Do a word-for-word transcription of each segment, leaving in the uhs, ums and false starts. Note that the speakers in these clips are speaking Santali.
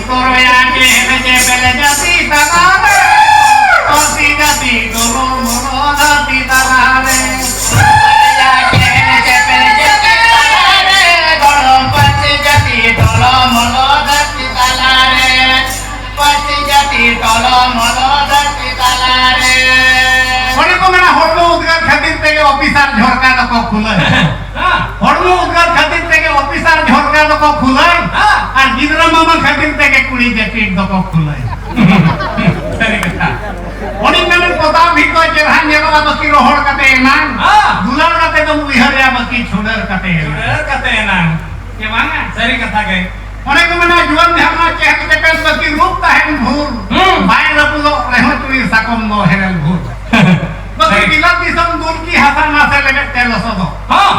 ᱠᱚᱨᱚᱭᱟ ᱪᱮᱦᱮᱞ ᱪᱮᱯᱮᱞ ᱡᱟᱹᱛᱤ ᱛᱟᱞᱟᱨᱮ, ᱯᱟᱹᱨᱥᱤ ᱡᱟᱹᱛᱤ ᱫᱚᱞᱚ ᱢᱚᱞᱚ ᱫᱷᱟᱹᱨᱛᱤ ᱛᱟᱞᱟᱨᱮ᱾ ᱠᱚᱨᱚᱭᱟ ᱪᱮᱦᱮᱞ ᱪᱮᱯᱮᱞ ᱡᱟᱹᱛᱤ ᱛᱟᱞᱟᱨᱮ, ᱜᱚᱲᱚᱢ ᱯᱟᱹᱨᱥᱤ ᱡᱟᱹᱛᱤ ᱫᱚᱞᱚ ᱢᱚᱞᱚ ᱫᱷᱟᱹᱨᱛᱤ ᱛᱟᱞᱟᱨᱮ᱾ ᱯᱟᱹᱨᱥᱤ ᱡᱟᱹᱛᱤ ᱫᱚᱞᱚ ᱢᱚᱞᱚ ᱫᱷᱟᱹᱨᱛᱤ ᱛᱟᱞᱟᱨᱮ᱾ ᱚᱱᱮ ᱠᱚ ᱢᱮᱱᱟ, ᱦᱚᱲᱢᱚ ᱩᱫᱽᱜᱟᱹᱨ ᱠᱷᱟᱹᱛᱤᱨ ᱛᱮᱜᱮ ᱚᱯᱷᱤᱥᱟᱨ ᱡᱷᱚᱨᱠᱟ ᱫᱚᱠᱚ ᱠᱷᱩᱞᱟᱹᱭ᱾ ᱦᱮᱸ᱾ ᱦᱚᱲᱢᱚ ᱩᱫᱽᱜᱟᱹᱨ ᱠᱷᱟᱹᱛᱤᱨ ᱛᱮᱜᱮ ᱚᱯᱷᱤᱥᱟᱨ ᱡᱷᱚᱨᱠᱟ ᱫᱚᱠᱚ ᱠᱷᱩᱞᱟᱹᱭ᱾ ᱦᱮᱸ᱾ ᱟᱨ ᱜᱤᱫᱽᱨᱟᱹ ᱢᱟᱢᱟ ᱠᱷᱟᱹᱛᱤᱨ ᱛᱮᱜᱮ ᱠᱩᱲᱤ ᱡᱟᱹᱯᱤᱫ ᱫᱚᱠᱚ ᱠᱷᱩᱞᱟᱹᱭ᱾ ᱥᱟᱹᱨᱤ ᱠᱟᱛᱷᱟ᱾ ᱚᱱᱮ ᱢᱮᱱ ᱯᱚᱛᱟᱢ ᱵᱷᱤᱛ ᱫᱚ ᱪᱮᱦᱨᱟ ᱧᱮᱞᱚᱜᱼᱟ ᱵᱟᱹᱠᱤ ᱨᱚᱦᱚᱲ ᱠᱟᱛᱮ ᱮᱱᱟᱝ᱾ ᱦᱮᱸ᱾ ᱫᱩᱞᱟᱹᱲ ᱠᱟᱛᱮ ᱫᱚᱢ ᱩᱭᱦᱟᱹᱨᱮᱜᱼᱟ ᱵᱟᱹᱠᱤ ᱪᱷᱩᱰᱟᱹᱨ ᱠᱟᱛᱮ ᱮᱱᱟᱝ᱾ ᱪᱷᱩᱰᱟᱹᱨ ᱠᱟᱛᱮ ᱮᱱᱟᱝ᱾ ᱪᱮ ᱵᱟᱝᱟ? ᱥᱟᱹᱨᱤ ᱠᱟᱛᱷᱟ ᱜᱮ᱾ ᱚᱱᱮ ᱠᱚ ᱢᱮᱱᱟ, ᱡᱩᱣᱟᱹᱱ ᱡᱟᱦᱟᱸ ᱪᱮᱦᱨᱟ ᱪᱮᱯᱮᱞ ᱵᱟᱹᱠᱤ ᱨᱩᱯ ᱛᱟᱦᱮᱱ ᱵᱷᱩᱨ᱾ ᱦᱩᱸ᱾ ᱵᱟᱭ ᱨᱟᱹᱯᱩᱫᱚᱜ ᱨᱮᱦᱚᱸ ᱪᱩᱲᱤ ᱥᱟᱠᱚᱢ ᱫᱚ ᱦᱮᱨᱮᱞ ᱵᱷᱩᱨ᱾ ᱵᱟᱹᱠᱤ ᱥᱟᱹᱨᱤ᱾ ᱵᱤᱞᱟᱹᱛ ᱫᱤᱥᱚᱢ ᱫᱩᱞᱠᱤ ᱦᱟᱥᱟ ᱱᱟᱥᱮ ᱞᱮᱵᱮᱫ ᱛᱮ ᱞᱚᱥᱚᱫᱚᱜ᱾ ᱦᱚᱸ᱾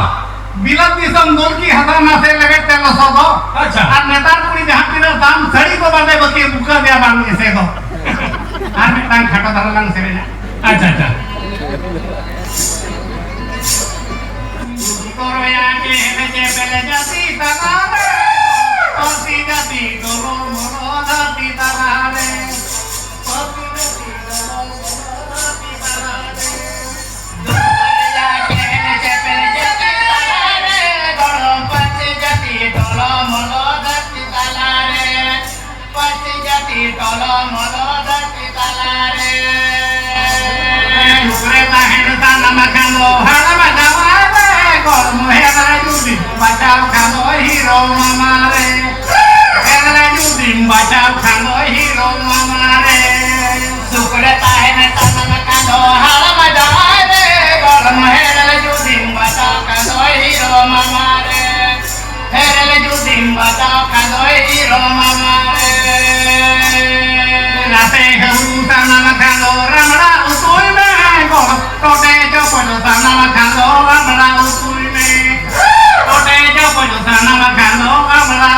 ᱵᱤᱞᱟᱹᱛ ᱫᱤᱥᱚᱢ ᱫᱩᱞᱠᱤ ᱦᱟᱥᱟ ᱱᱟᱥᱮ ᱞᱮᱵᱮᱫ ᱛᱮ ᱞᱚᱥᱚᱫᱚᱜ᱾ ᱟᱪᱪᱷᱟ᱾ ᱟᱨ ᱱᱮᱛᱟᱨ ᱠᱩᱲᱤ ᱡᱟᱦᱟᱸ ᱛᱤᱱᱟᱹᱜ ᱫᱟᱢ ᱥᱟᱹᱲᱤ ᱠᱚ ᱵᱟᱸᱫᱮ ᱵᱟᱹᱠᱤ ᱵᱩᱠᱟᱹ ᱜᱮ ᱵᱟᱝ ᱮᱥᱮᱫᱚᱜ᱾ ᱟᱨ ᱢᱤᱫᱴᱟᱝ ᱠᱷᱟᱴᱚ ᱫᱷᱟᱨᱟ ᱞᱟᱝ ᱥᱮᱨᱮᱧᱟ᱾ ᱟᱪᱪᱷᱟ, ᱟᱪᱪᱷᱟ᱾ ᱠᱚᱨᱚᱭᱟ ᱪᱮᱦᱮᱞ ᱪᱮᱯᱮᱞ ᱡᱟᱹᱛᱤ ᱛᱟᱞᱟᱨᱮ, ᱯᱟᱹᱨᱥᱤ ᱡᱟᱹᱛᱤ ᱫᱚᱞᱚ ᱢᱚᱞᱚ ᱫᱷᱟᱹᱨᱛᱤ ᱛᱟᱞᱟᱨᱮ, ᱯᱟᱹᱨᱥᱤ ᱡᱟᱹᱛᱤ ᱫᱚᱞᱚ ᱢᱚᱞᱚ ᱫᱷᱟᱹᱨᱛᱤ ᱛᱟᱞᱟᱨᱮ᱾ ᱠᱚᱨᱚᱭᱟ ᱪᱮᱦᱮᱞ ᱪᱮᱯᱮᱞ ᱡᱟᱹᱛᱤ ᱛᱟᱞᱟᱨᱮ, ᱜᱚᱲᱚᱢ ᱯᱟᱹᱨᱥᱤ ᱡᱟᱹᱛᱤ ᱫᱚᱞᱚ ᱢᱚᱞᱚ ᱫᱷᱟᱹᱨᱛᱤ ᱛᱟᱞᱟᱨᱮ᱾ ᱯᱟᱹᱨᱥᱤ ᱡᱟᱹᱛᱤ ᱫᱚᱞᱚ ᱢᱚᱞᱚ ᱫᱷᱟᱹᱨᱛᱤ ᱛᱟᱞᱟᱨᱮ᱾ ᱥᱩᱠ ᱨᱮ ᱛᱟᱦᱮᱱ ᱥᱟᱱᱟᱢ ᱠᱷᱟᱱ ᱫᱚ ᱦᱟᱲᱟᱢ ᱡᱟᱶᱟᱭ ᱨᱮ, ᱜᱚᱲᱚᱢ ᱦᱮᱨᱮᱞ ᱡᱩᱫᱤᱢ ᱵᱟᱪᱷᱟᱣ ᱠᱷᱟᱱ ᱫᱚ ᱦᱤᱨᱳ ᱢᱟᱢᱟ ᱨᱮ᱾ ᱦᱮᱨᱮᱞ ᱡᱩᱫᱤᱢ ᱵᱟᱪᱷᱟᱣ ᱠᱷᱟᱱ ᱫᱚ ᱦᱤᱨᱳ ᱢᱟᱢᱟ ᱨᱮ᱾ ᱥᱩᱠ ᱨᱮ ᱛᱟᱦᱮᱱ ᱥᱟᱱᱟᱢ ᱠᱷᱟᱱ ᱫᱚ ᱦᱟᱲᱟᱢ ᱡᱟᱶᱟᱭ ᱨᱮ, ᱜᱚᱲᱚᱢ ᱦᱮᱨᱮᱞ ᱡᱩᱫᱤᱢ ᱵᱟᱪᱷᱟᱣ ᱠᱷᱟᱱ ᱫᱚ ᱦᱤᱨᱳ ᱢᱟᱢᱟ ᱨᱮ᱾ ᱦᱮᱨᱮᱞ ᱡᱩᱫᱤᱢ ᱵᱟᱪᱷᱟᱣ ᱠᱷᱟᱱ ᱫᱚ ᱦᱤᱨᱳ ᱢᱟᱢᱟ ᱨᱮ᱾ ᱨᱟᱥᱮ ᱦᱟᱹᱨᱩ ᱥᱟᱱᱟᱢ ᱠᱷᱟᱱ ᱫᱚ ᱨᱟᱢᱲᱟ ᱩᱛᱩᱭ ᱢᱮ, ᱜᱚᱲᱚᱢ ᱴᱚᱴᱮ ᱪᱚᱯᱚᱡ ᱥᱟᱱᱟᱢ ᱠᱷᱟᱱ ᱫᱚ ᱨᱟᱢᱲᱟ ᱩᱛᱩᱭ ᱢᱮ᱾ ᱴᱚᱴᱮ ᱪᱚᱯᱚᱡ ᱥᱟᱱᱟᱢ ᱠᱷᱟᱱ ᱫᱚ ᱨᱟᱢᱲᱟ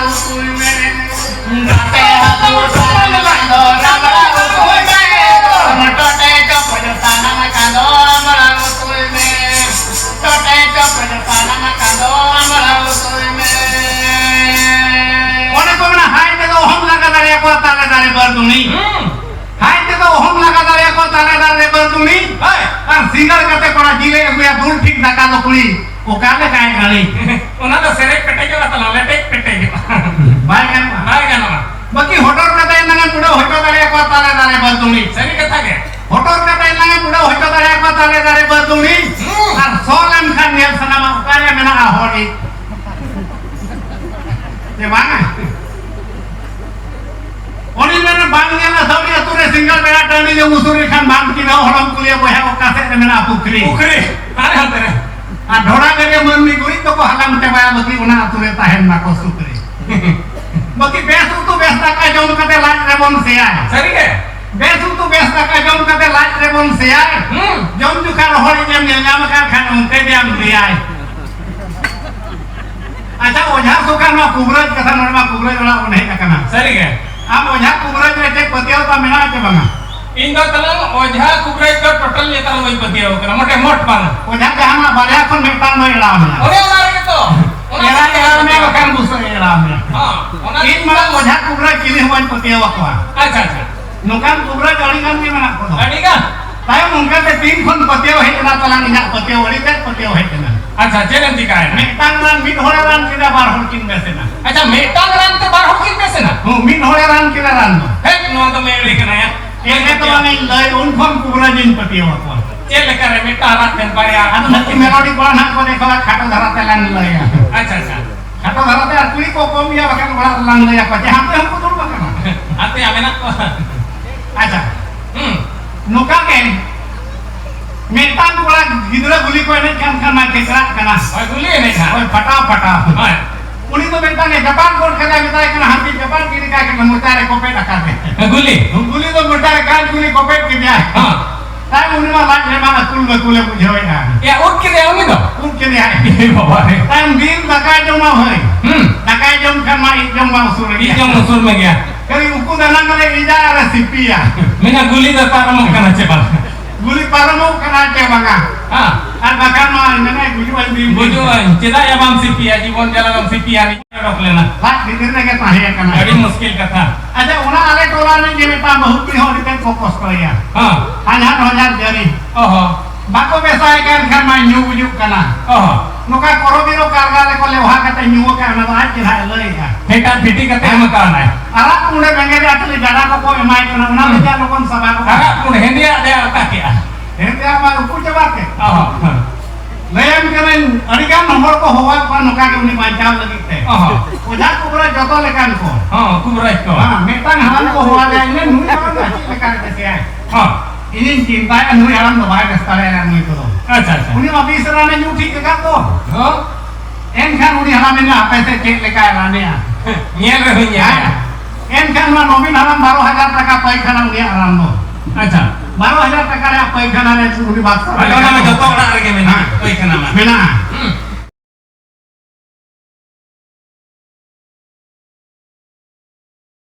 ᱥᱤᱸᱜᱟᱹᱲ ᱠᱟᱛᱮ ᱠᱚᱲᱟ ᱡᱤᱞᱮ ᱟᱹᱜᱩᱭᱟ, ᱫᱩᱞ ᱴᱷᱤᱠ ᱫᱟᱠᱟ ᱫᱚ ᱠᱩᱲᱤ, ᱚᱠᱟ ᱞᱮᱠᱟᱭ ᱜᱟᱹᱲᱤ? ᱚᱱᱟ ᱫᱚ ᱥᱮᱨᱮᱧ ᱯᱮᱴᱮᱡᱚᱜᱼᱟ, ᱛᱟᱞᱟ ᱞᱮᱴᱮᱡ ᱯᱮᱴᱮᱡᱚᱜᱼᱟ᱾ ᱵᱟᱭ ᱜᱟᱱᱚᱜᱼᱟ᱾ ᱵᱟᱭ ᱜᱟᱱᱚᱜᱼᱟ᱾ ᱵᱟᱹᱠᱤ ᱦᱚᱴᱚᱨ ᱠᱟᱛᱮ ᱮᱱᱟᱝ ᱮᱢ ᱩᱰᱟᱹᱣ ᱦᱚᱪᱚ ᱫᱟᱲᱮᱭᱟᱠᱚᱣᱟ ᱛᱟᱞᱮ ᱫᱟᱨᱮ ᱵᱟᱹᱨᱫᱩᱲᱤ᱾ ᱥᱟᱹᱨᱤ ᱠᱟᱛᱷᱟ ᱜᱮ᱾ ᱦᱚᱴᱚᱨ ᱠᱟᱛᱮ ᱮᱱᱟᱝ ᱮᱢ ᱩᱰᱟᱹᱣ ᱦᱚᱪᱚ ᱫᱟᱲᱮᱭᱟᱠᱚᱣᱟ ᱛᱟᱞᱮ ᱫᱟᱨᱮ ᱵᱟᱹᱨᱫᱩᱲᱤ᱾ ᱦᱩᱸ᱾ ᱟᱨ ᱥᱚ ᱞᱮᱱᱠᱷᱟᱱ ᱧᱮᱞ ᱥᱟᱱᱟᱢᱟ ᱚᱠᱟᱨᱮ ᱢᱮᱱᱟᱜᱼᱟ ᱦᱚᱲᱤᱡ᱾ ᱪᱮ ᱵᱟᱝᱟ? ᱩᱱᱤ ᱢᱮᱱᱟ, "ᱵᱟᱝ ᱧᱮᱞᱟ ᱥᱟᱹᱣᱲᱤ ᱟᱹᱛᱩ ᱨᱮ ᱥᱤᱸᱜᱟᱲ ᱵᱮᱲᱟ ᱴᱟᱺᱰᱤ ᱡᱚᱝ ᱩᱥᱩᱨ ᱞᱮᱠᱷᱟᱱ ᱵᱟᱝ ᱪᱤᱱᱦᱟᱹᱣ ᱦᱚᱲᱮᱢ ᱠᱩᱞᱤᱭᱟ, ᱵᱚᱭᱦᱟ ᱚᱠᱟ ᱥᱮᱫ ᱨᱮ ᱢᱮᱱᱟᱜᱼᱟ ᱯᱩᱠᱷᱨᱤ?" ᱯᱩᱠᱷᱨᱤ, ᱟᱨ ᱦᱟᱱᱛᱮ ᱨᱮ᱾ ᱟᱨ ᱰᱷᱚᱲᱟ ᱜᱟᱹᱰᱭᱟᱹ ᱢᱟᱹᱱᱢᱤ ᱜᱩᱨᱤᱡ ᱫᱚᱠᱚ ᱦᱟᱞᱟᱝ ᱪᱟᱵᱟᱭᱟ, ᱵᱟᱹᱠᱤ ᱚᱱᱟ ᱟᱹᱛᱩ ᱨᱮ ᱛᱟᱦᱮᱱ ᱢᱟᱠᱚ ᱥᱩᱠᱨᱤ᱾ ᱵᱟᱹᱠᱤ ᱵᱮᱥ ᱩᱛᱩ ᱵᱮᱥ ᱫᱟᱠᱟ ᱡᱚᱢ ᱠᱟᱛᱮ ᱞᱟᱡ ᱨᱮᱵᱚᱱ ᱥᱮᱭᱟᱭ᱾ ᱥᱟᱹᱨᱤ ᱜᱮ? ᱵᱮᱥ ᱩᱛᱩ ᱵᱮᱥ ᱫᱟᱠᱟ ᱡᱚᱢ ᱠᱟᱛᱮ ᱞᱟᱡ ᱨᱮᱵᱚᱱ ᱥᱮᱭᱟᱭ᱾ ᱦᱩᱸ᱾ ᱡᱚᱢ ᱡᱚᱠᱷᱟᱱ ᱨᱚᱦᱚᱲ ᱤᱡ ᱮᱢ ᱧᱮᱞ ᱧᱟᱢ ᱟᱠᱟᱫ ᱠᱷᱟᱱ ᱚᱱᱛᱮ ᱜᱮ ᱟᱢ ᱫᱮᱭᱟᱭ᱾ ᱟᱪᱪᱷᱟ, ᱚᱡᱷᱟ ᱥᱚᱠᱷᱟ, ᱱᱚᱣᱟ ᱠᱩᱵᱨᱟᱹᱡ ᱠᱟᱛᱷᱟ, ᱱᱚᱰᱮ ᱢᱟ ᱠᱩᱵᱨᱟᱹᱡ ᱚᱲᱟᱜ ᱵᱚᱱ ᱦᱮᱡ ᱟᱠᱟᱱᱟ᱾ ᱥᱟᱹᱨᱤ ᱜᱮ᱾ ᱟᱢ ᱚᱡᱷᱟ ᱠᱩᱵᱨᱟᱹᱡ ᱨᱮ ᱪᱮᱫ ᱯᱟᱹᱛᱭᱟᱹᱣ ᱛᱟᱢ ᱢᱮᱱᱟᱜᱼᱟ ᱪᱮ ᱵᱟᱝᱟ? ᱤᱧ ᱫᱚ ᱛᱟᱞᱟᱝ ᱚᱡᱷᱟ ᱠᱩᱵᱨᱟᱹᱡ ᱫᱚ ᱴᱳᱴᱟᱞ ᱱᱮᱛᱟᱨ ᱵᱟᱹᱧ ᱯᱟᱹᱛᱭᱟᱹᱣ ᱠᱟᱱᱟ, ᱢᱚᱴᱮ ᱢᱚᱴ ᱵᱟᱝ᱾ ᱚᱡᱷᱟ ᱡᱟᱦᱟᱸᱱᱟᱜ ᱵᱟᱨᱭᱟ ᱠᱷᱚᱱ ᱢᱤᱫᱴᱟᱝ ᱫᱚᱭ ᱮᱲᱟᱣ ᱢᱮᱭᱟ᱾ ᱚᱱᱮ ᱚᱱᱟ ᱨᱮᱜᱮ ᱛᱚ᱾ ᱚᱱᱟ ᱮᱲᱟᱭ ᱛᱮᱜᱮ ᱮᱲᱟᱣ ᱢᱮᱭᱟ, ᱵᱟᱹᱧ ᱵᱟᱠᱷᱟᱱ ᱯᱟᱹᱛᱭᱟᱹᱣ᱾ ᱵᱩᱥᱟᱹᱜ ᱮ ᱮᱲᱟᱣ ᱢᱮᱭᱟ᱾ ᱦᱚᱸ, ᱚᱱᱟ ᱤᱧ ᱛᱮᱜᱮ ᱢᱟ ᱛᱚ᱾ ᱚᱡᱷᱟ ᱠᱩᱵᱨᱟᱹᱡ ᱪᱤᱞᱤ ᱦᱚᱸ ᱵᱟᱹᱧ ᱯᱟᱹᱛᱭᱟᱹᱣ ᱟᱠᱚᱣᱟ᱾ ᱟᱪᱪᱷᱟ, ᱟᱪᱪᱷᱟ᱾ ᱱᱚᱝᱠᱟᱱ ᱠᱩᱵᱨᱟᱹᱡ ᱟᱹᱰᱤ ᱜᱟᱱ ᱜᱮ ᱢᱮᱱᱟᱜ ᱠᱚᱫᱚ᱾ ᱟᱹᱰᱤ ᱜᱟᱱ? ᱛᱟᱭᱚᱢ ᱚᱱᱠᱟᱛᱮ ᱛᱤᱱ ᱠᱷᱚᱱ ᱯᱟᱹᱛᱭᱟᱹᱣ ᱦᱮᱡ ᱮᱱᱟ ᱛᱟᱞᱟᱝ, ᱤᱧᱟᱹᱜ ᱯᱟᱹᱛᱭᱟᱹᱣ ᱟᱹᱰᱤ ᱛᱮᱫ ᱯᱟᱹᱛᱭᱟᱹᱣ ᱦᱮᱡ ᱮᱱᱟ᱾ ᱟᱪᱪᱷᱟ, ᱪᱮᱫ ᱮᱢ ᱪᱤᱠᱟᱭᱮᱱᱟ? ᱢᱤᱫᱴᱟᱝ ᱨᱟᱱ, ᱢᱤᱫ ᱦᱚᱲᱮ ᱨᱟᱱ ᱠᱮᱫᱟ, ᱵᱟᱨ ᱦᱚᱲ ᱠᱤᱱ ᱵᱮᱥ ᱮᱱᱟ᱾ ᱟᱪᱪᱷᱟ, ᱢᱤᱫᱴᱟᱝ ᱨᱟᱱ ᱛᱮ ᱵᱟᱨ ᱦᱚᱲ ᱠᱤᱱ ᱵᱮᱥ ᱮᱱᱟ? ᱦᱩᱸ, ᱢᱤᱫ ᱦᱚᱲᱮ ᱨᱟᱱ ᱠᱮᱫᱟ ᱨᱟᱱ ᱫᱚ᱾ ᱦᱮᱡ, ᱱᱚᱣᱟ ᱫᱚ ᱢᱮ ᱮᱲᱮ ᱠᱟᱱᱟ ᱭᱟ᱾ ᱮᱲᱮ ᱫᱚ ᱵᱟᱝ, ᱤᱧ ᱞᱟᱹᱭ, ᱩᱱ ᱠᱷᱚᱱ ᱠᱩᱵᱨᱟᱹᱡᱤᱧ ᱯᱟᱹᱛᱭᱟᱹᱣ ᱟᱠᱚᱣᱟ᱾ ᱪᱮᱫ ᱞᱮᱠᱟ ᱨᱮ ᱢᱤᱫᱴᱟᱝ ᱨᱟᱱ ᱴᱷᱮᱱ ᱵᱟᱨᱭᱟ? ᱟᱫᱚ ᱱᱩᱠᱩ ᱢᱮᱞᱳᱰᱤ ᱠᱚᱲᱟ ᱱᱟᱦᱟᱜ ᱠᱚ ᱫᱮᱠᱷᱟᱣᱟ, ᱠᱷᱟᱴᱚ ᱫᱷᱟᱨᱟ ᱛᱮᱞᱟᱝ ᱞᱟᱹᱭᱟ᱾ ᱟᱪᱪᱷᱟ, ᱟᱪᱪᱷᱟ᱾ ᱠᱷᱟᱴᱚ ᱫᱷᱟᱨᱟ ᱛᱮ, ᱟᱨ ᱠᱩᱲᱤ ᱠᱚ ᱠᱚᱢ ᱜᱮᱭᱟ, ᱵᱟᱠᱷᱟᱱ ᱚᱲᱟᱜ ᱨᱮᱞᱟᱝ ᱞᱟᱹᱭ ᱟᱠᱚᱣᱟ ᱡᱮ ᱦᱟᱱᱛᱮ ᱦᱚᱸᱠᱚ ᱫᱩᱲᱩᱵ ᱟᱠᱟᱱᱟ᱾ ᱦᱟᱱᱛᱮ ᱢᱮᱱᱟᱜ ᱠᱚᱣᱟ᱾ ᱟᱪᱪᱷᱟ᱾ ᱦᱩᱸ᱾ ᱱᱚᱝᱠᱟ ᱜᱮ ᱢᱤᱫᱴᱟᱝ ᱠᱚᱲᱟ ᱜᱤᱫᱽᱨᱟᱹ ᱜᱩᱞᱤ ᱠᱚ ᱮᱱᱮᱡ ᱠᱟᱱ ᱠᱷᱟᱱ ᱢᱟ ᱠᱮᱪᱨᱟᱜ ᱠᱟᱱᱟ᱾ ᱦᱳᱭ, ᱜᱩᱞᱤ ᱮᱱᱮᱡ ᱦᱟᱸᱜ᱾ ᱦᱳᱭ, ᱯᱷᱟᱴᱟᱣ ᱯᱷᱟᱴᱟᱣ᱾ ᱦᱳᱭ᱾ ᱩᱱᱤ ᱫᱚ ᱢᱤᱫᱴᱟᱝ ᱮ ᱪᱟᱯᱟᱫ ᱜᱚᱫ ᱠᱮᱫᱟᱭ, ᱢᱮᱛᱟᱭ ᱠᱟᱱᱟ, "ᱦᱟᱹᱛᱤ ᱪᱟᱯᱟᱫ ᱜᱤᱰᱤ ᱠᱟᱭ ᱠᱟᱱᱟ, ᱢᱚᱪᱟ ᱨᱮ ᱠᱚᱯᱮᱫ ᱟᱠᱟᱫ ᱮ᱾" ᱜᱩᱞᱤ? ᱜᱩᱞᱤ ᱫᱚ ᱢᱚᱪᱟ ᱨᱮ ᱠᱟᱱ ᱜᱩᱞᱤ ᱠᱚᱯᱮᱫ ᱠᱮᱫᱮᱭᱟᱭ᱾ ᱦᱚᱸ᱾ ᱛᱟᱭᱚᱢ ᱩᱱᱤ ᱢᱟ ᱞᱟᱡ ᱨᱮ ᱢᱟ ᱟᱹᱠᱩᱞ ᱵᱟᱹᱠᱩᱞᱮ ᱵᱩᱡᱷᱟᱹᱣᱮᱫᱼᱟ᱾ ᱮ, ᱩᱫ ᱠᱮᱫᱮᱭᱟ ᱩᱱᱤ ᱫᱚ? ᱩᱫ ᱠᱮᱫᱮᱭᱟᱭ᱾ ᱮ ᱵᱟᱵᱟ ᱨᱮ᱾ ᱛᱟᱭᱚᱢ ᱫᱤᱱ ᱫᱟᱠᱟᱭ ᱡᱚᱢᱟ ᱦᱳᱭ᱾ ᱦᱩᱸ᱾ ᱫᱟᱠᱟᱭ ᱡᱚᱢ ᱠᱷᱟᱱ ᱢᱟ ᱤᱡ ᱡᱚᱢ ᱢᱟ ᱩᱥᱩᱞ ᱤᱡ ᱜᱮᱭᱟ᱾ ᱡᱚᱢ ᱩᱥᱩᱞ ᱢᱮ ᱜᱮᱭᱟ᱾ ᱠᱷᱟᱹᱞᱤ ᱩᱠᱩ ᱫᱟᱱᱟᱝ ᱨᱮ ᱤᱡᱟ ᱟᱨ ᱮ ᱥᱤᱯᱤᱭᱟ᱾ ᱢᱮᱱᱟ ᱜᱩᱞᱤ ᱫᱚ ᱯᱟᱨᱚᱢᱚᱜ ᱠᱟᱱᱟ ᱪᱮ ᱵᱟᱝ? ᱜᱩᱞᱤ ᱯᱟᱨᱚᱢᱚᱜ ᱠᱟᱱᱟ ᱪᱮ ᱵᱟᱝᱟ? ᱦᱮᱸ᱾ ᱟᱨ ᱵᱟᱠᱷᱟᱱ ᱢᱟ ᱢᱮᱱᱟ ᱜᱩᱡᱩᱜ ᱟᱹᱧ ᱫᱤᱱ ᱫᱤᱱ᱾ ᱜᱩᱡᱩᱜ ᱟᱹᱧ, ᱪᱮᱫᱟᱜ ᱭᱟ ᱵᱟᱢ ᱥᱤᱯᱤᱭᱟ? ᱡᱤᱵᱚᱱ ᱡᱟᱞᱟ ᱫᱚᱢ ᱥᱤᱯᱤᱭᱟ᱾ ᱚᱰᱚᱠ ᱞᱮᱱᱟ᱾ ᱞᱟᱡ ᱵᱷᱤᱛᱤᱨ ᱨᱮᱜᱮ ᱛᱟᱦᱮᱸ ᱠᱟᱱᱟ᱾ ᱟᱹᱰᱤ ᱢᱩᱥᱠᱤᱞ ᱠᱟᱛᱷᱟ᱾ ᱟᱪᱪᱷᱟ, ᱚᱱᱟ ᱟᱞᱮ ᱴᱚᱞᱟ ᱨᱮᱱ ᱜᱮ ᱢᱤᱫᱴᱟᱝ ᱵᱟᱹᱦᱩ ᱠᱩᱲᱤ ᱦᱚᱸ ᱟᱹᱰᱤ ᱛᱮᱫ ᱠᱚ ᱠᱚᱥᱴᱚᱭᱮᱭᱟ᱾ ᱦᱮᱸ᱾ ᱦᱟᱡᱟᱨ ᱦᱟᱡᱟᱨ ᱡᱟᱹᱨᱤ᱾ ᱚ ᱦᱚᱸ᱾ ᱵᱟᱠᱚ ᱵᱮᱥᱟᱭ ᱠᱟᱱ ᱠᱷᱟᱱ ᱢᱟ ᱧᱩ ᱜᱩᱡᱩᱜ ᱠᱟᱱᱟ᱾ ᱚ᱾ ᱱᱚᱝᱠᱟ ᱠᱚᱨᱚ ᱵᱤᱨᱚ ᱠᱟᱨᱜᱟ ᱨᱮᱠᱚ ᱞᱮᱣᱦᱟ ᱠᱟᱛᱮ ᱧᱩ ᱟᱠᱟᱫ, ᱚᱱᱟ ᱫᱚ ᱟᱡ ᱜᱮ ᱱᱟᱦᱟᱜ ᱮ ᱞᱟᱹᱭᱮᱜᱼᱟ᱾ ᱯᱷᱮᱴᱟᱱ ᱯᱷᱤᱴᱤ ᱠᱟᱛᱮ ᱮᱢ ᱟᱠᱟᱣᱱᱟᱭ᱾ ᱟᱨᱟᱜ ᱯᱩᱸᱰᱮ ᱵᱮᱸᱜᱮᱫ ᱟᱹᱛᱩ ᱨᱮ ᱡᱟᱰᱟ ᱠᱚᱠᱚ ᱮᱢᱟᱭ ᱠᱟᱱᱟ, ᱚᱱᱟ ᱦᱩᱸ᱾ ᱞᱟᱹᱜᱤᱫ ᱞᱚᱜᱚᱱ ᱥᱟᱵᱟ ᱠᱚ ᱠᱟᱱᱟ᱾ ᱟᱨᱟᱜ ᱯᱩᱸᱰ ᱦᱮᱸᱫᱮᱭᱟᱜ ᱫᱮᱭᱟ ᱚᱠᱟ ᱠᱮᱜᱼᱟ? ᱦᱮᱸᱫᱮᱭᱟᱜ ᱢᱟ ᱩᱠᱩ ᱪᱟᱵᱟ ᱠᱮᱫ᱾ ᱚ᱾ ᱞᱟᱹᱭᱟᱢ ᱠᱟᱹᱱᱟᱹᱧ, ᱟᱹᱰᱤ ᱜᱟᱱ ᱦᱚᱲ ᱠᱚ ᱦᱚᱦᱚᱣᱟᱫ ᱠᱚᱣᱟ, ᱱᱚᱝᱠᱟ ᱜᱮ ᱩᱱᱤ ᱵᱟᱧᱪᱟᱣ ᱞᱟᱹᱜᱤᱫ ᱛᱮ᱾ ᱚ᱾ ᱚᱡᱷᱟ ᱠᱩᱵᱨᱟ ᱡᱚᱛᱚ ᱞᱮᱠᱟᱱ ᱠᱚ᱾ ᱦᱚᱸ, ᱠᱩᱵᱨᱟᱡᱽ ᱠᱚ᱾ ᱦᱮᱸ, ᱢᱤᱫᱴᱟᱝ ᱦᱟᱲᱟᱢ ᱠᱚ ᱦᱚᱦᱚᱣᱟᱫᱮᱭᱟ, ᱤᱧ ᱞᱟᱹᱭᱟ, "ᱱᱩᱭ ᱦᱟᱲᱟᱢ ᱫᱚ ᱪᱮᱫ ᱞᱮᱠᱟ ᱨᱮ ᱵᱮᱥᱮᱭᱟᱭ?" ᱦᱚᱸ᱾ ᱤᱧᱤᱧ ᱪᱤᱱᱛᱟᱭᱟ, ᱱᱩᱭ ᱦᱟᱲᱟᱢ ᱫᱚ ᱵᱟᱭ ᱵᱮᱥ ᱫᱟᱲᱮᱭᱟᱜᱼᱟ ᱱᱩᱭ ᱠᱚᱫᱚ᱾ ᱟᱪᱪᱷᱟ, ᱟᱪᱪᱷᱟ᱾ ᱩᱱᱤ ᱢᱟ ᱵᱤᱥ ᱨᱟᱱᱮ ᱧᱩ ᱴᱷᱤᱠ ᱟᱠᱟᱫ ᱫᱚ᱾ ᱦᱚᱸ᱾ ᱮᱱᱠᱷᱟᱱ ᱩᱱᱤ ᱦᱟᱲᱟᱢ ᱢᱮᱱᱟ, "ᱦᱟᱯᱮ ᱥᱮ ᱪᱮᱫ ᱞᱮᱠᱟᱭ ᱨᱟᱱᱮᱜᱼᱟ?" ᱧᱮᱞ ᱨᱮᱦᱚᱸᱧ ᱧᱮᱞ ᱦᱮᱸ᱾ ᱮᱱᱠᱷᱟᱱ ᱱᱚᱣᱟ ᱱᱚᱵᱤᱱ ᱦᱟᱲᱟᱢ ᱵᱟᱨᱚ ᱦᱟᱡᱟᱨ ᱴᱟᱠᱟ ᱯᱟᱭᱠᱷᱟᱱᱟ ᱩᱱᱤᱭᱟᱜ ᱨᱟᱱ ᱫᱚ᱾ ᱟᱪᱪᱷᱟ᱾ ᱵᱟᱨᱚ ᱦᱟᱡᱟᱨ ᱴᱟᱠᱟ ᱨᱮᱭᱟᱜ ᱯᱟᱭᱠᱷᱟᱱᱟ ᱨᱮ ᱩᱱᱤ ᱵᱟᱠᱥᱚ ᱟᱫᱚ ᱚᱱᱟ ᱢᱟ ᱡᱚᱛᱚ ᱚᱲᱟᱜ ᱨᱮᱜᱮ ᱢᱮᱱᱟᱜᱼᱟ, ᱦᱮᱸ᱾ ᱯᱟᱭᱠᱷᱟᱱᱟ ᱢᱟ᱾ ᱢᱮᱱᱟᱜᱼᱟ᱾ ᱦᱩᱸ᱾